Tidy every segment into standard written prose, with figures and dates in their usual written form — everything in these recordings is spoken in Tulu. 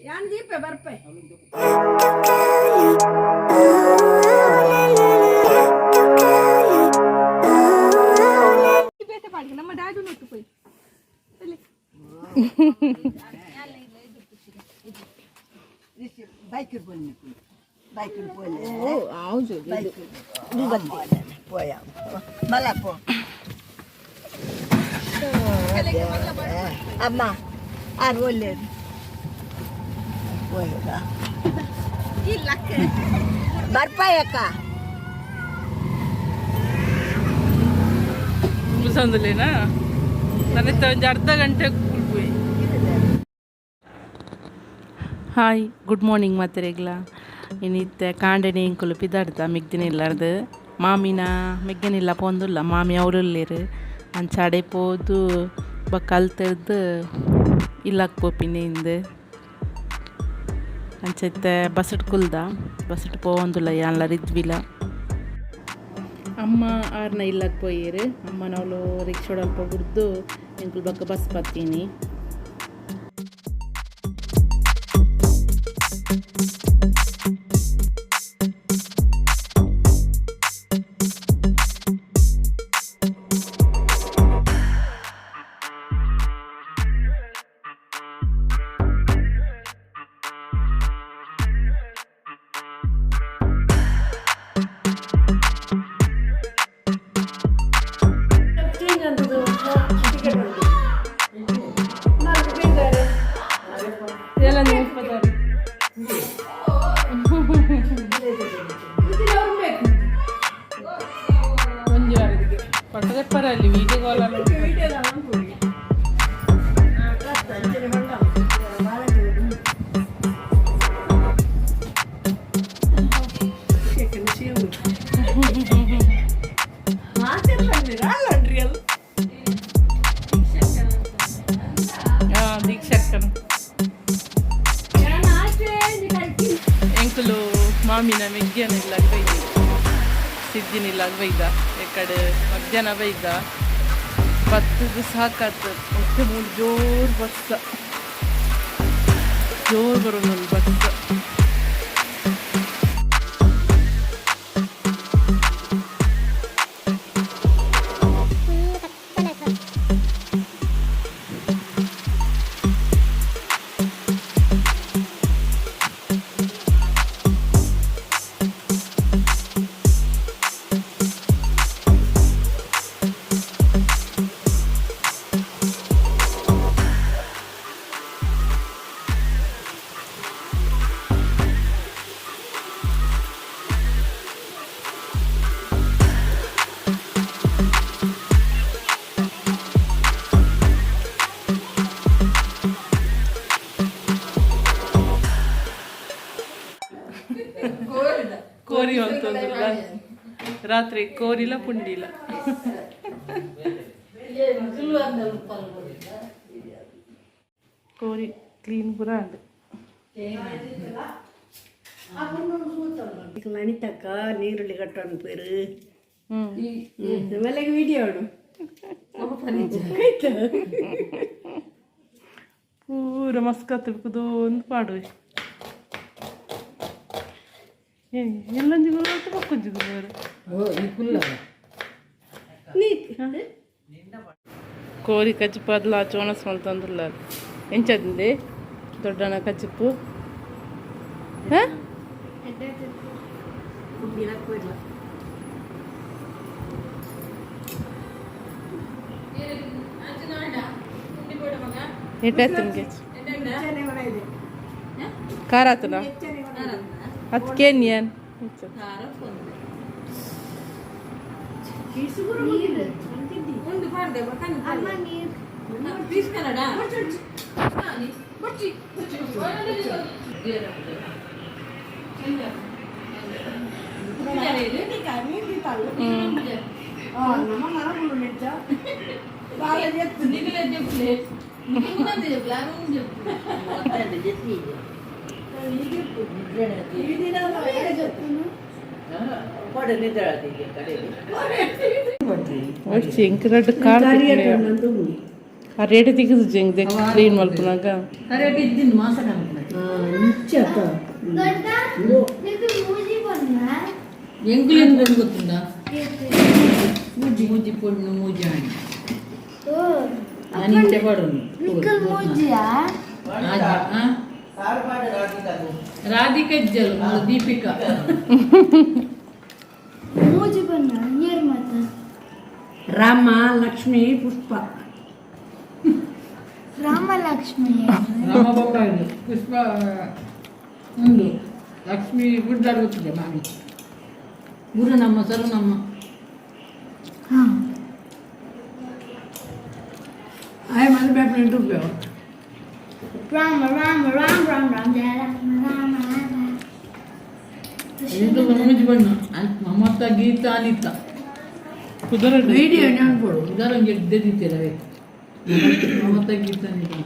ಯಾನ್ ದೀಪೆ ಬರ್ಪೆ. ಬೇತೆ ಪಾಡಿಗೆ ನಮ್ಮ ಡ್ಯಾಡು ನೊಟ್ಟು ಪೋಯಿ. ಬೈಕ್ ಬೈಕ್ ಪೋಲೆ, ಪೋಯ ಮಲ್ಲ ಪೋ. ಅಮ್ಮ ಆರು ಒಳ್ಳೇದು ಪೋಯದ ಬರ್ಪಾಯಕ್ಕ. ಕುಲ್ಸೊಂದುಲ್ಲೇನಾ? ನನ್ನಿತ್ತ ಒಂಜಿ ಅರ್ಧ ಗಂಟೆ ಕುಲ್ಪುವೆ. ಹಾಯ್, ಗುಡ್ ಮಾರ್ನಿಂಗ್ ಮಾತೆರೆಗ್ಲ. ಇನಿತ್ತೆ ಕಾಂಡೆನೆ ಎಂಕುಲು ಪಿದಾಡ್ದ ಮಿಗ್ದಿನ ಇಲ್ಲಾರ್ದು. ಮಾಮಿನ ಮೆಗ್ಗೆನಿಲ್ಲ ಪೋಂದುಲ್ಲ, ಮಾಮಿ ಅವರುಲ್ಲೇರು. ಅಂಚ ಅಡೆ ಪೋದು ಬೊಕ್ಕ ಅಲ್ತೆರ್ದು ಇಲ್ಲಕ್ ಪೋಪಿನಿ ಇಂದು. ಅಂಚ ಇತ್ತೆ ಬಸ್ಡ್ ಕುಲ್ದ, ಬಸ್ಡ್ ಪೋವೊಂದುಲ್ಲ ಯಾನ್ಲ ರಿದ್ವಿಲ. ಅಮ್ಮ ಆರ್ನ ಇಲ್ಲಕ್ ಪೋಯೆರ್. ಅಮ್ಮನವಳು ರಿಕ್ಷಾಡಲ್ಪ ಬುಡ್ದು ಎಂಕುಲು ಬೊಕ್ಕ ಬಸ್ ಪತ್ತೀನಿ. ಒಂಜಿ ವಾರದಿಗೆ ಪಟ್ಟದಪ್ಪರಲ್ಲಿ ವೀಡಿಯೋ ಕಾಲ್. ದೀಕ್ಷಕ್ಕನ. ಎಂಕುಲು ಮಾಮಿನ ಮೆಗ್ಗಿಯನ ಇಲ್ಲಾಗ ಬೈದಿ, ಸಿದ್ದಿನ ಇಲ್ಲಾಗ ಬೈದ. ಎಕಡೆ ಮಧ್ಯಾಹ್ನ ಬೈದ, ಬತ್ತದ ಸಾಕಾತು. ಮತ್ತೆ ಮೂರು ಜೋರು ಬರ್ಸ, ಜೋರು ಬರೋದು ಬರ್ಸ. ಕೋರಿ ಅಂತಂದ್ರಲ್ಲ ರಾತ್ರಿ, ಕೋರಿಲ್ಲ ಪುಂಡಿಲ್ಲ. ಕೋರಿ ಕ್ಲೀನ್ ಪೂರ ಅಂಡ್. ಅನಿತಕ್ಕ ನೀರುಳ್ಳಿ ಕಟ್ಟೋಣ ಪೇರು. ಹ್ಮ್. ಆಮೇಲೆ ವಿಡಿಯೋ. ಪೂರ ಮಸ್ಕತ್ ಒಂದು ಪಾಡುವೆ. ಏ ಎಲ್ಲೊಂಜಿ ಗುರು ಬೊಕ್ಕೊಂಜಿ ಗುರು. ಕೋರಿ ಕಜ್ಜಿಪ್ಪು ಅದಲ ಚೋಣಸ್ ಮಲ್ತೊಂದುಲ್ಲ. ಎಂಚದಿಂದೆ ದೊಡ್ಡನ ಕಜ್ಜಿಪ್ಪು? ಹಾಂ, ಎಟ್ಟಾಯ್ತು? ಖಾರ ಆತನ ಅತ್ಕೇನ್. ಎಂಕ್ ರಡ್ಡ್ ಕಾರ್, ಆ ರೇಟ್ ತಿಕ್ಕಿದ್ದು ಜೆಂಗ್ ಕ್ಲೀನ್ ಮಲ್ಪುನಾಗ. ಕರೆಕ್ಟ್ ಇದ್ದಿದ್ದು ಮಾಸ ಕಾಣ್ತದೆ. ನಿಚ್ಚ. ಎಂಕುಲೇನು ಕೊಂಡು ಗೊತ್ತುಂಡ? ಮೂಜಿ ಮೂಜಿ ಪೊಣ್ಣು, ಮೂಜಿ ಹಣ್ಣು. ನಾನು ಇಂಚೆ ಪಾಡೋನು. ಆ? ರಾಧಿಕಾ ಇಜ್ಜಲು ಮೋಲು ದೀಪಿಕಾ. ರಾಮ, ಲಕ್ಷ್ಮಿ, ಪುಷ್ಪ. ರಾಮಲಕ್ಷ್ಮಿ. ರಾಮ ಬೊಕ್ಕ ಇದು ಪುಷ್ಪ, ಉಂದು ಲಕ್ಷ್ಮೀ ಗುಡ್ಡಾಡ್ ಗೊತ್ತಿದೆ ಮಾಮಿ ಗುರು ನಮ್ಮ ಸರು ನಮ್ಮ. ಆಯ್ ಮನೆ ಬೇಪನೆ ರೂಪಾಯಿ. ರಾಮ ರಾಮ ರಾಮ ರಾಮ ರಾಮ ಜಯ ರಾಮ ರಾಮ ರಾಮ. ಇದು ಮೂಜಿ ಬಣ್ಣ ಮಮತಾ, ಗೀತಾ, ಅನಿತಾ. ಕುದುರೆ. ವಿಡಿಯೋ ಅನ್ಬೋದು. ಉದಾಹರಣೆ ಎದ್ದೆದ್ದಿತ್ತೆಲ್ಲ ಮಮತಾ, ಗೀತಾ, ಅನಿತಾ.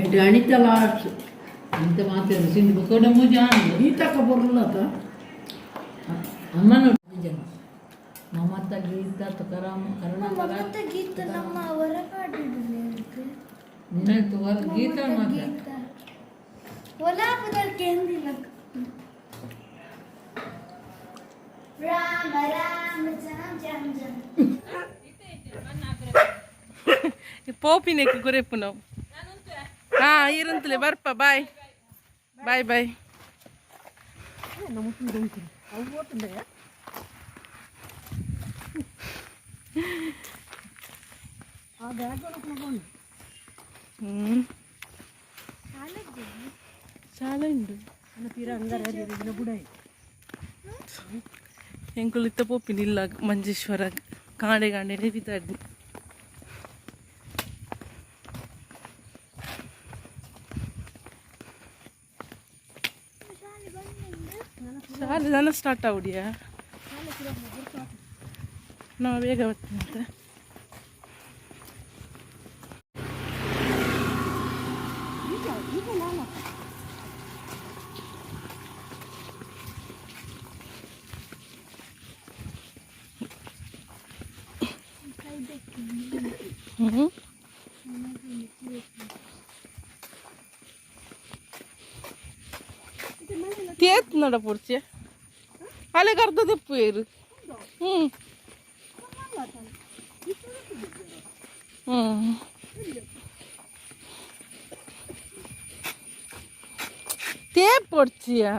ಇದು ಅನಿತಾ ಲಾಸ್ಟ್. ಅಂತ ಮಾತಾಡ ಸಿಂಧು ಬಕೋಡ ಮೂಜಿ ಆಂಡ್. ಗೀತಕ್ಕ ಬರಲ್ಲ. ಅಮ್ಮನ ಜನ ಮಮತಾ, ಗೀತಾ, ತುಕಾರಾಮ, ಕರುಣಾಕರ. ಮಮತಾ, ಗೀತಾ ನಮ್ಮ ಹೊರಗಾಡಿದ್ರು. ಗೀತಾ ಮಾತ್ರ. ಒಲಾಪದಲ್ಲಿ ಕೇಂದಿಲ್ಲ. ರಾಮ ರಾಮ ಜನ ಜನ ಜನ. ಪೋಪಿನೆಕ್ ಗುರೆಪ್ಪು ನಾವು. ಹಾ, ಇರಂತಲೇ ಬರ್ಪ. Bye bye bye. ಹ್ಮ್ చాలా ಉಂಡು. ಎಂಕುಲು ಇತ್ತ ಪೋಪಿನ ಇಲ್ಲ ಮಂಜೇಶ್ವರ ಕಾಂಡೆ ಕಾಂಡೆ ಬಿದ್ದಾಡ್ದು. ಶಾಲೆ ನಾನು ಸ್ಟಾರ್ಟ್ ಆಗುಡಿಯಾ? ನಾವು ಬೇಗ ಬರ್ತೀನಿ ಅಂತ. ಹ್ಞೂ, ತೇತ್ ನಡ ಪೂರ್ತಿ ಅಲೆಗ್ ಅರ್ಧ ದೆಪ್ಪು ಏರು. ಹ್ಞೂ ಹ್ಞೂ ತೇಪ್ ಪೊಡ್ಚಿಯಾ?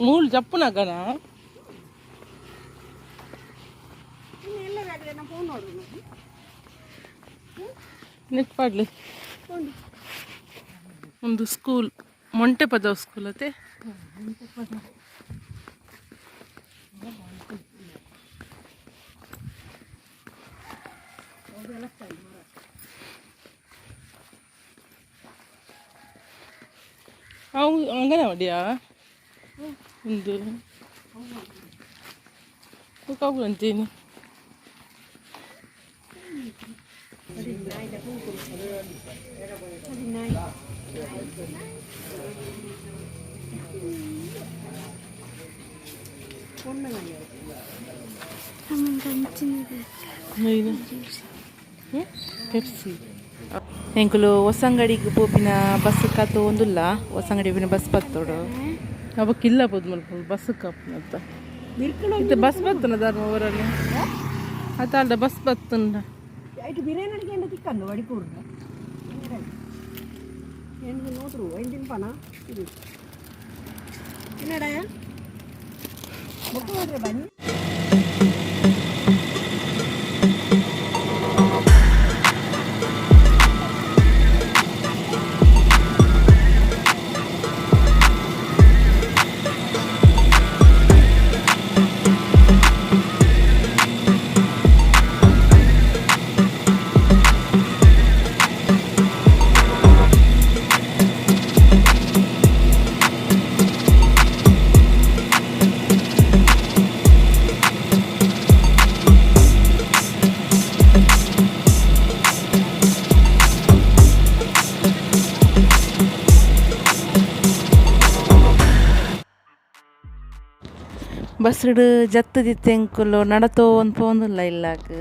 ಮೂಲು ಜಪ್ಪುನಗನ. ನೆಟ್ ಪಾಡ್ಲಿ. ಒಂದು ಸ್ಕೂಲ್, ಮೊಂಟೆ ಪದವ್ ಸ್ಕೂಲ್ ಅತ್ತೆ. ಅವು ಅಂಗನವಾಡಿಯಾ? ಒಂದು ಅಂತೀನಿ. ಪೆಪ್ಸಿ. ಎಂಕುಲು ಹೊಸಂಗಡಿಗೆ ಪೋಪಿನ ಬಸ್ ಕಾತು ಒಂದುಲ್ಲ. ಹೊಸಂಗಡಿ ಪೋಪಿನ ಬಸ್ ಬತ್ತೋಡು. ಅವಕ್ಕಿಲ್ಲ ಪೋದು ಮಲ್ಪ ಬಸ್ ಕಾಪುನಂತ. ಇತ್ತೆ ಬಸ್ ಬತ್ತನ ಧರ್ಮ ಅವರಲ್ಲಿ ಅತ್ತ ಬಸ್ ಬತ್ತುಂಡ. ಐಟ್ ಬಿರಿಯಾನಿ ಅಡಿಗೆ ತಿಕ್ಕಂದು ವಡಿಕೂರ್ದ ಎಂಟು ನೋಡ್ರು ಎಂಟಿನ ಪಣ ಇದು என்னடா ಬುಕ್ ನೋಡ್ರಿ ಬನ್ನಿ. ಬಸ್ಡ್ ಜತ್ತುದಿತ್ತೆ ಎಂಕುಲು ನಡತೋಂದು ಪೋಂದುಲ್ಲ ಇಲ್ಲಾಕ್.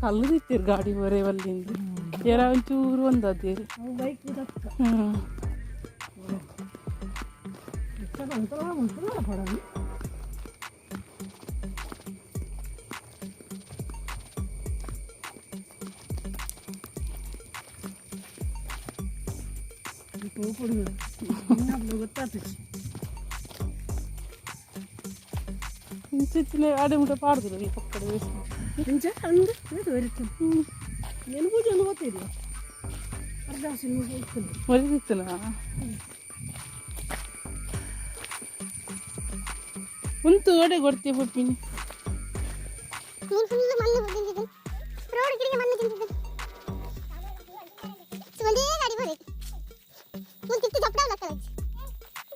ಕಲ್ಲು ಗಾಡಿ ಬರೇ ಬಲ್ಲಿಂದು ಏರ ಒಂಚೂರು ಒಂದದ್ದೀರಿ. ಬೈಕ್ ದಕ್ಕ. ಹ್ಞೂ. ಪಡೋಣ. ಗೊತ್ತಾಗ್ತದೆ. ಇಂಚಿತ್ತಿನ ಅಡೆ ಮುಟ ಪಾಡ್ದು ಈ ಪಕ್ಕದ. ಇಂಚ ಅಂದು ಇದು నేను ಪೂಜೆ ಒಂದು ಗೊತ್ತಿಲ್ಲ, ಅರ್ಧ ಸಿನಿಮಾ. ಮರಿದಿತ್ತನ ಉಂತು ಒಡೆ ಕೊಡ್ತೀಯ ಪಪ್ಪಿನಿ. ನೀನು ಫುಲ್ ಮಣ್ಣು ತಿಂತಿದ್ದು, ರೋಡ್ ಗಿಡಿಗೆ ಮಣ್ಣು ತಿಂತಿದ್ದು. ಒಂದೇ ಗಾಡಿ ಬೋರೆ ಮುಂದೆ ತಿತ್ತು ಜಪ್ಪಡ ಲಕ್ಕಲ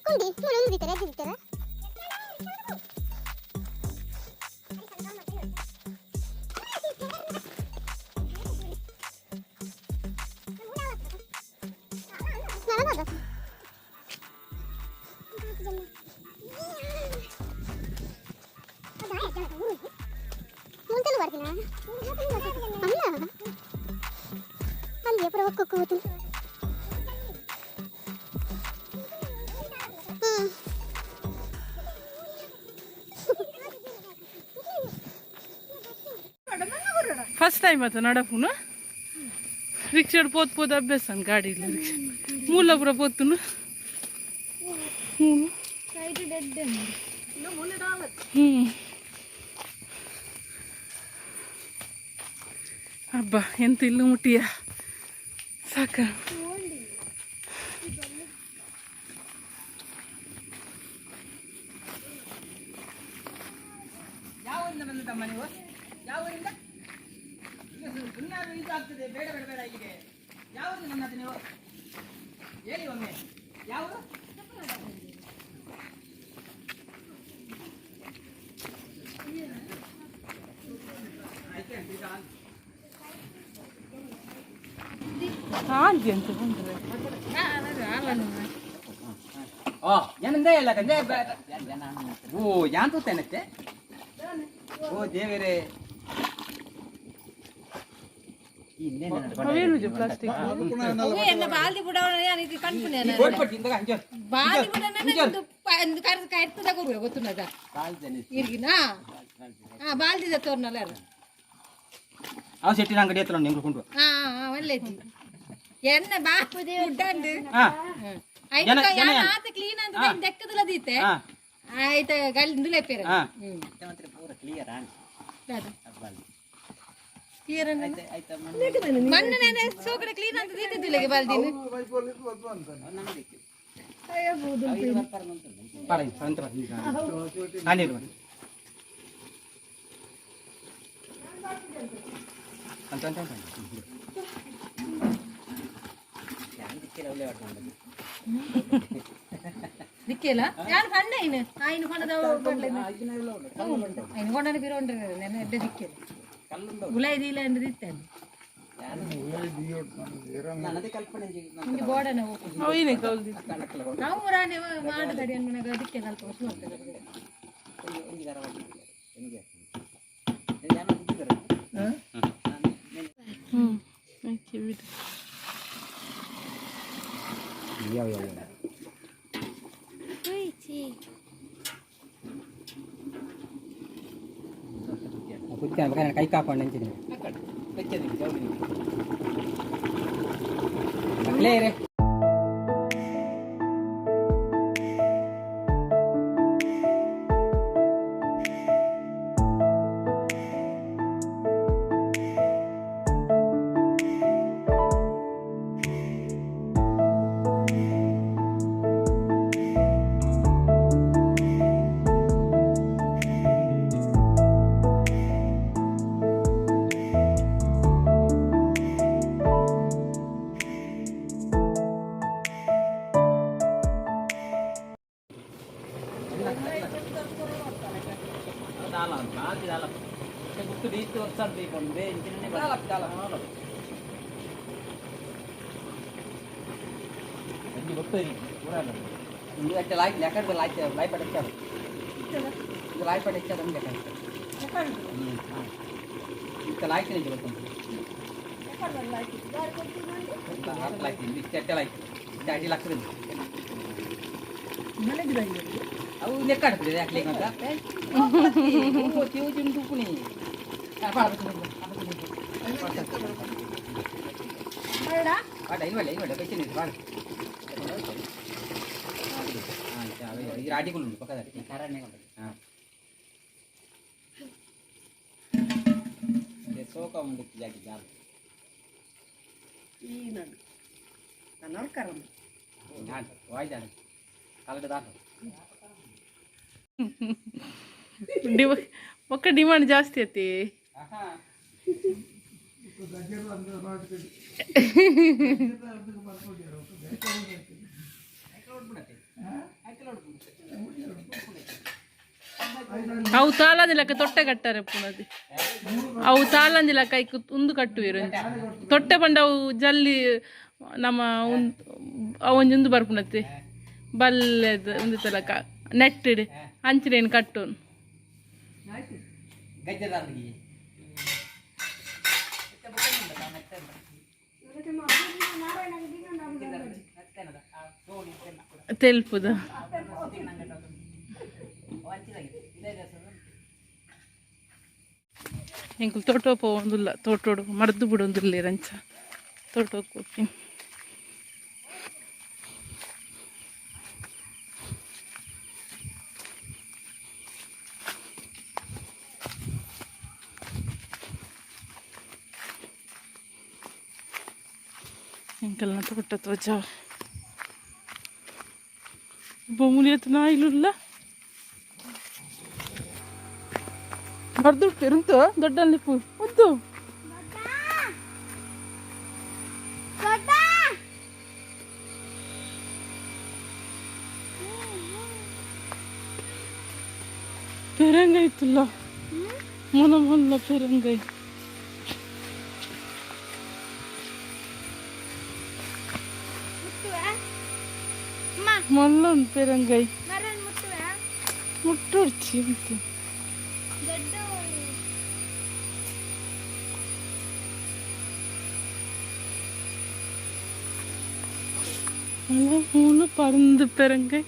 ಕುಂಡಿ ಮೂರು ಒಂದು ದಿತ್ತಾರೆ ಎದ್ದು ದಿತ್ತಾರೆ. ಮುಂತೆಲ್ಲ ಬರ್ತೀನ ಅಲ್ಲ, ಅಲ್ಲಿ ಪುರ ಒಕ್ಕೊಕ್ಕ ಹೋಗ್ತೀನಿ. ಹ್ಞೂ. ಫಸ್ಟ್ ಟೈಮ್ ಆತ ನಡಪುನು. ರಿಕ್ಷಾಡ್ ಪೋತ್ ಪೋತ್ ಅಭ್ಯಾಸ, ಗಾಡಿ ಇಲ್ಲ ರಿಕ್ಷಾ ಮೂಲ ಪೂರ ಪೋತುನು. ಹ್ಞೂ ಹ್ಞೂ. ಅಬ್ಬಾ, ಎಂತ ಇಲ್ಲು ಮುಟ್ಟಿಯ ಸಾಕ. ಯಾವ ಊರಿಂದ ಬಂದದ್ದಮ್ಮ ನೀವು? ಯಾವ ಊರಿಂದ? ಪುಣ್ಯಾರು ಇದು ಆಗ್ತದೆ. ಬೇಡ ಬೇಡ ಬೇಡ ಇಲ್ಲಿಗೆ. ಯಾವ ಊರಿಂದ ಬಂದದ್ದು ನೀವು? ಹೇಳಿ ಒಮ್ಮೆ, ಯಾವ ಊರು? ಆಂಟಿ ಅಂತ ಬಂದ್ರೆ. ಓ ಏನಂದ ಇಲ್ಲ ಕಂದೆ. ಓ ಯಾನ್ ತೂತೇನತ್ತೆ? ಓ ದೇವರೇ. ಅವೇನು ಪ್ಲಾಸ್ಟಿಕ್? ಎನ್ನ ಬಾಲ್ದಿ ಬುಡವನ ಇದು ಕಣ್ಪುನೆ. ಬಾಲ್ದಿ ಬುಡನ ಒಂದು ಕರ್ತದ ಕೊರುವೆ ಗೊತ್ತುನದ ಇರ್ಗಿನ. ಹಾ, ಬಾಲ್ದಿದ ತೋರ್ನಲ್ಲ. ಅವು ಶೆಟ್ಟಿನ ಅಂಗಡಿ ಹತ್ರ ನಿಂಗೆ ಕೊಂಡು. ಹಾ ಹಾ, ಒಳ್ಳೆದಿ ಎನ್ನ ಬಾ ಉಡ್ಡಂದು. ಹಾ. ಆಯ್ತು, ಆತ ಕ್ಲೀನ್ ಅಂತ ದೆಕ್ಕದಲ್ಲ ದೀತೆ. ಆಯ್ತ, ಗಲ್ ಲೇಪೇರ. ಹ್ಮ್. ಕ್ಲಿಯರ್. ಕ್ಲಿಯರ್ ಮಣ್ಣು ನೆನೆ ಸೋಕಡೆ ಕ್ಲೀನ್ ಅಂತ ದೀತಿದ್ದಿಲ್ಲ ಬಾಲ್ದಿನ. ಅಂತ ಅಂತ ಅಂತ ದಿಕ್ಕಿಲ್ಲ ಯಾರು ಪಣ್ಣ ಇನ್ನು ಆಯ್ನು ಕೊಣದ ಐನು ಕೊಂಡನ ಬಿರೋ ಉಂಟು ನೆನೆ ಎಡ್ಡೆ ದಿಕ್ಕಿಲ್ಲ ಉಲ ಇದಿಲ್ಲ ಅಂದ್ರೆ ದಿತ್ತೇನೆ ನಿಮಗೆ ಬೋರ್ಡನೆ ಹೋಗುದು. ಅವೇನೇ ಕೌಲ್ದಿ. ನಾವು ರಾಣಿ ಮಾಡದಡಿ ಅನ್ಮನಾಗ ಅದಕ್ಕೆ ಅಲ್ಪ ವರ್ಷ ಮಾಡ್ತದೆ. ಹ್ಞೂ, ಓಕೆ ಬಿಡು. ಯಾವ ಯಾವ? ಕೈ ಕಾಕೊಂಡು ಅಂಚಿದ್ದೀನಿ. ಕ್ಲಿಯರ್. ಒಕ್ಕ ಡಿಮಾಂಡ್ ಜಾಸ್ತಿ ಐತಿ. ಅವು ತಾಲಂದಿಲಕ್ಕ ತೊಟ್ಟೆ ಕಟ್ಟಾರೆ ಪುನದಿ. ಅವು ತಾಲಂದಿಲಕ್ಕ ಐಕ್ ಉಂದು ಕಟ್ಟುವಿರು ತೊಟ್ಟೆ ಪಂಡ ಅವು ಜಲ್ಲಿ ನಮ್ಮ ಅವೊಂಜಿ ಉಂದು ಬರ್ಪುನತಿ ಬಲ್ಲೆದ ಉಂದು ತಲಕ ನೆಟ್ಟಿಡ್ ಅಂಚಿನೇನು ಕಟ್ಟುನ್. ತೆಲ್ಪುದ ಎಂಕುಲು ತೋಟೋ ಪೋವೊಂದುಲ್ಲ, ತೋಟೋಡು ಮರ್ದು ಬಿಡೊಂದುಲ್ಲೆರ್ ಅಂಚ ತೋಟೋಕ್ ಪೋಪಿ. ಎಂಕಲ್ನ ತೋಟ ತೋಜಾವ. ಬೊಮ್ಮುಲಿಯತ್ ನಾಯಿಲುಲ್ಲ ಮರ್ದು ಉಂಟು ದೊಡ್ಡಲ್ಲಿ ಪೂ ಉದ್ದು. ಪೆರಂಗೈತುಲ್ಲ ಮೊಲ ಮೊಲ್ಲ ಪೆರಂಗೈ. ಮೊಲ್ಲ ಉಂಟು ಪೆರಂಗೈ ಮುಟ್ಟೊಡ್ಚಿ ಉಂಟು. ಮೂಲು ಪರಂದು ಪೆರಂಗೈ.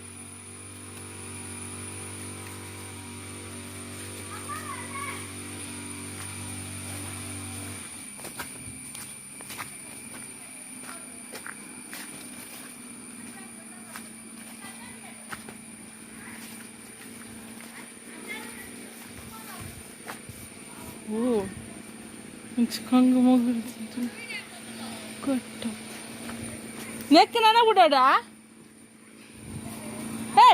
ಓ ಕಂಗು ಮಗು ಕಟ್ಟ ನೆಕ್ ನನ ಬಿಡೋಡ. ಹೇ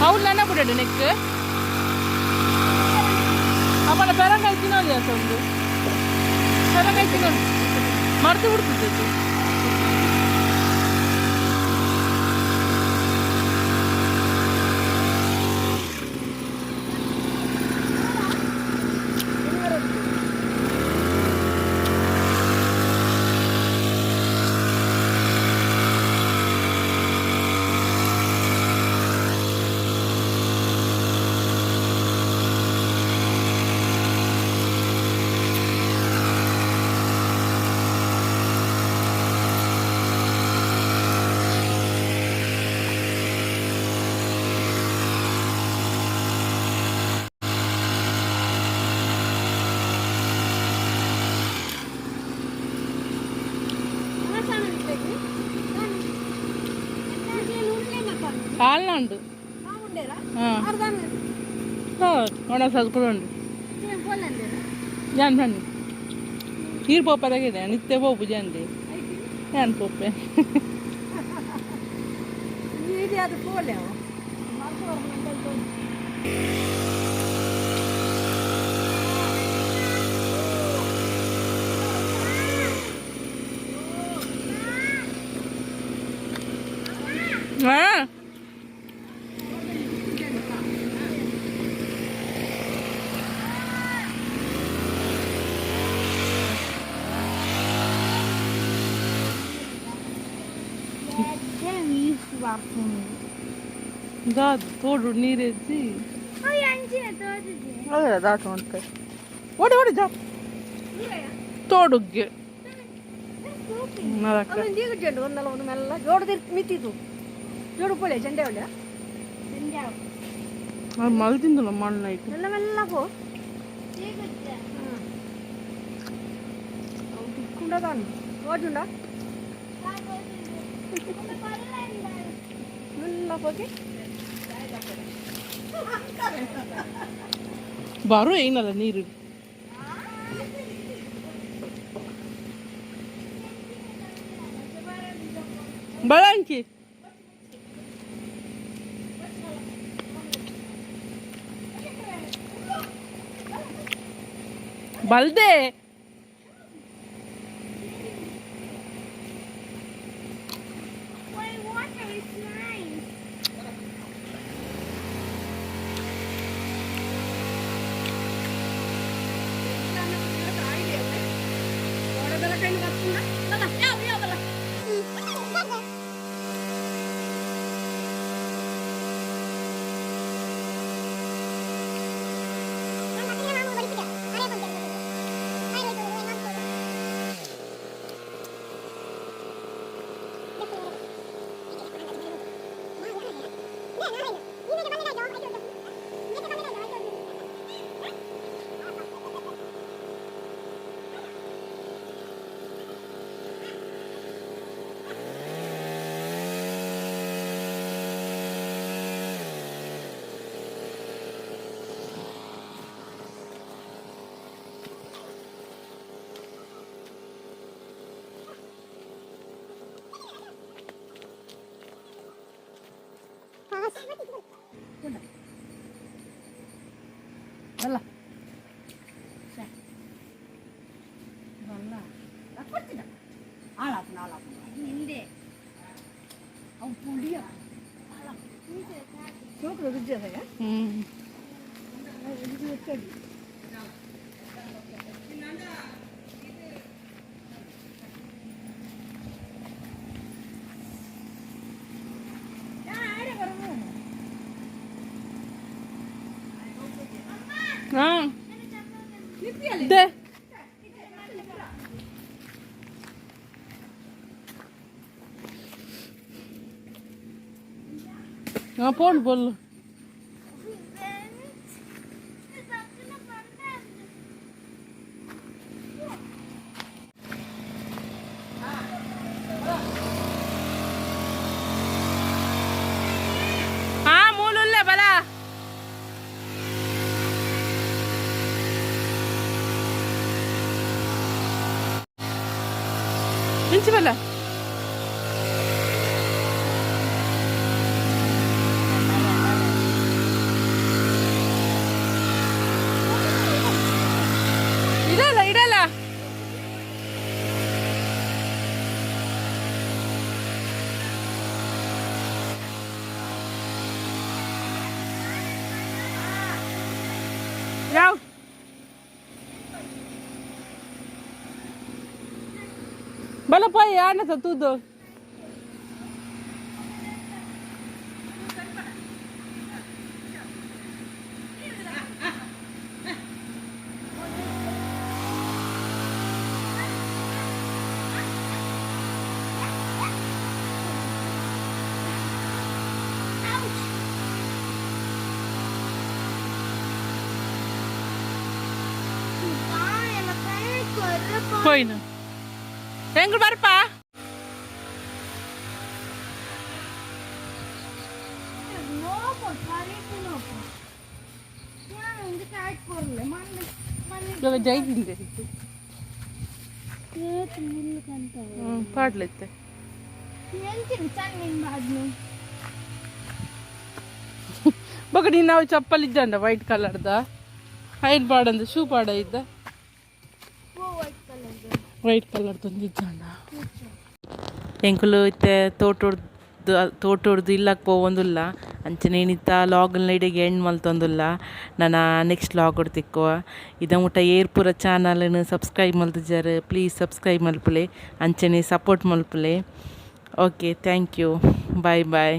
ಅವ್ಳು ನನ್ನ ಬಿಡೋಡು ನೆಕ್ ಅಪ್ಪನ ಪೆರಂಗಾಯಿ ತಿನ್ನೋದು ಒಂದು ಪೆರಂಗಾಯಿ ತಿನ್ನೋದು ಮರ್ತು ಬಿಡ್ತಿದ್ದದ್ದು. ಕಾಲ್ನ ಉಂಡು. ಹಾಂ, ಒಣ ಕೂಡ ಉಂಡು. ಜಾನ್ ಬನ್ನಿ ನೀರು ಪೋಪದಾಗಿದೆ ನಿತ್ಯ ಪೋಪು ಜಾನ್ರಿ ಯಾನ್ ಪೋಪೆ. ಅದು ಪೋಲೆ. ದಾದ ತೋಡು ನೀರೆಜ್ಜಿ. ಅದೇ ದಾಟ ಉಂಟು. ಓಡಿ ಓಡಿ ಜಾ ತೋಡುಗ್ಗೆ. ಅದಕ್ಕೆ ಚೆಂಡು ಒಂದಲ್ಲ ಒಂದು ಮೆಲ್ಲ ಜೋಡು ಮಿತ್ತಿತು ಜೋಡು ಪೋಳೆ ಚೆಂಡೆ ಒಳ್ಳೆ. ಅದು ಮಲ್ತಿಂದಲ್ಲ ಮಣ್ಣು ಐತೆ. ಮೆಲ್ಲ ಮೆಲ್ಲ ಪೋ ತಿಕ್కుంಡದಾನು ತೋಜುಂಡ ಮೆಲ್ಲ ಹೋಗಿ. ಬರು ಏನಲ್ಲ ನೀರು. ಬಳಂಕಿ. ಬಲ್ದೆ. Water is nice. ಅಲ್ಲ. ಹಾಳಾಪುನ ಹಾಳಾಪುನ ಅವು ಪುಡಿಯ ಚೋಕ್ರ ರುಚಿ ಅದ. ಹ್ಮ್. ಹಾ they. ಹಾ ಫೋನ್ ಬೋಲ್. ಹಾ ಮೂಲುಲ್ಲೆ ಬಲ. ಇಂಚಿ ಬಲ. ಇಡಲ್ಲ ಇಡಲ್ಲ. ಯಾವ ಬಲ ಪೋಯ್ ಆನ ತೂದು. ಪೋಯ್ನ ಹೆಂಗ್ ಬರ್ಪ. ಇವಾಗ ಜೈದಿಂದೆ ಪಾಡ್ಲೈತೆ. ಬೊಕ ನೀನು ನಾವು ಚಪ್ಪಲ್ ಇದ್ದಂಡ ವೈಟ್ ಕಲರ್ದ ಐನ್ ಪಾಡಂದ ಶೂ ಪಾಡ ಇದ್ದ ವೈಟ್ ಕಲರ್ ತಂದಿದ್ದಾಂಡ. ಎಂಕುಲು ಇತ್ತೆ ತೋಟೊಡ್ದು ತೋಟೊಡ್ದು ಇಲ್ಲಕ್ಕೆ ಪೋವೊಂದುಲ್ಲ. ಅಂಚನೆ ಇನಿತ ಲಾಗ್ನ ಇಡೆಗೆ ಎಂಡ್ ಮಲ್ತೊಂದುಲ್ಲ. ನನ ನೆಕ್ಸ್ಟ್ ಲಾಗ್ ತಿಕ್ಕುವ. ಇದ ಮುಟ್ಟ ಏರ್ಪುರ ಚಾನಲ್ನ ಸಬ್ಸ್ಕ್ರೈಬ್ ಮಲ್ತಿಜಾರ್ ಪ್ಲೀಸ್ ಸಬ್ಸ್ಕ್ರೈಬ್ ಮಲ್ಪುಲೆ. ಅಂಚನೆ ಸಪೋರ್ಟ್ ಮಲ್ಪುಲೆ. Okay, thank you, bye. Bye boy.